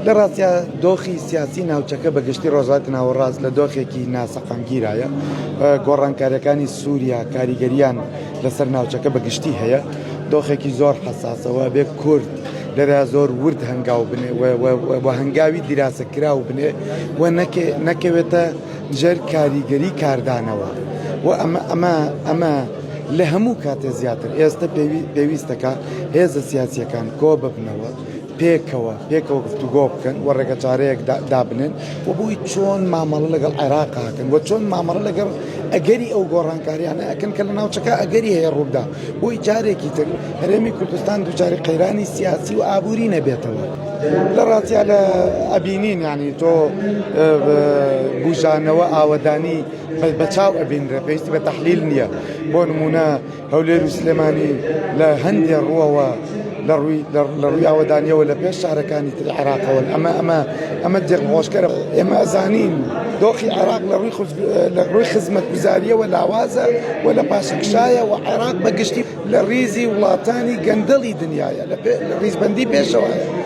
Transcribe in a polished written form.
لە ڕاستیا دۆخی سیاسی ناوچەکە بە گشتی ڕۆژهەڵاتی ناوەڕاست لە دۆخێکی ناسەقامگیرایە. گۆڕانکاریەکانی سووریا کاریگەریان لەسەر ناوچەکە بە گشتی هەیە. دۆخێکی زۆر حەساسەوە بێ کورد لەرا زۆر ورد هەنگاو بنێ و هەنگاوی دیراسە کراو بنێ و نەکەوێتە ژێر کاریگەری کاردانەوە و ئەمە ئەمە ئەمە لە هەموو کاتێ زیاتر ئێستا پێویستەکە هێزە سیاسیەکان کۆ ببنەوە پێکەوە پێکەوە گفتوگۆ بکەن و ڕێگەچارەیەک دابنێن و بۆی چۆن مامەڵە لەگەڵ عێراق ئەکەن و چۆن مامەڵە لەگەڵ ئەگەری ئەو گۆڕانکاریانە ئەکەن کە لە ناوچەکە ئەگەری هەیە ڕووبدا بۆی جارێکی تر هەرێمی کوردستان دووچاری قەیرانی سیاسی و ئابووری نەبێتەوە. لە ڕاستیا لە ئەبینین یعنی تۆ بوژانەوە ئاوەدانی بە چاو ئەبینرێ پێویستی بە تەحلیل نییە بۆ نمونە هەولێر و سلێمانی لە هەندێ ڕووەوە لە ڕووی لە ڕووی ئاوەدانیەوە لە پێش شارەکانی تری عێراقەوەن ئەمە ئەمە ئەمە جێگەخۆشکەرە ئێمە ئەزانین دۆخی عێراق لە ڕووی لە ڕووی خزمەتگوزاریەوە لاوازە و لە پاشەکشایە و عێراق بە گشتی لە ڕیزی وڵاتانی گەندەڵی دنیاە لە ڕیزبەندی پێشەوەیە.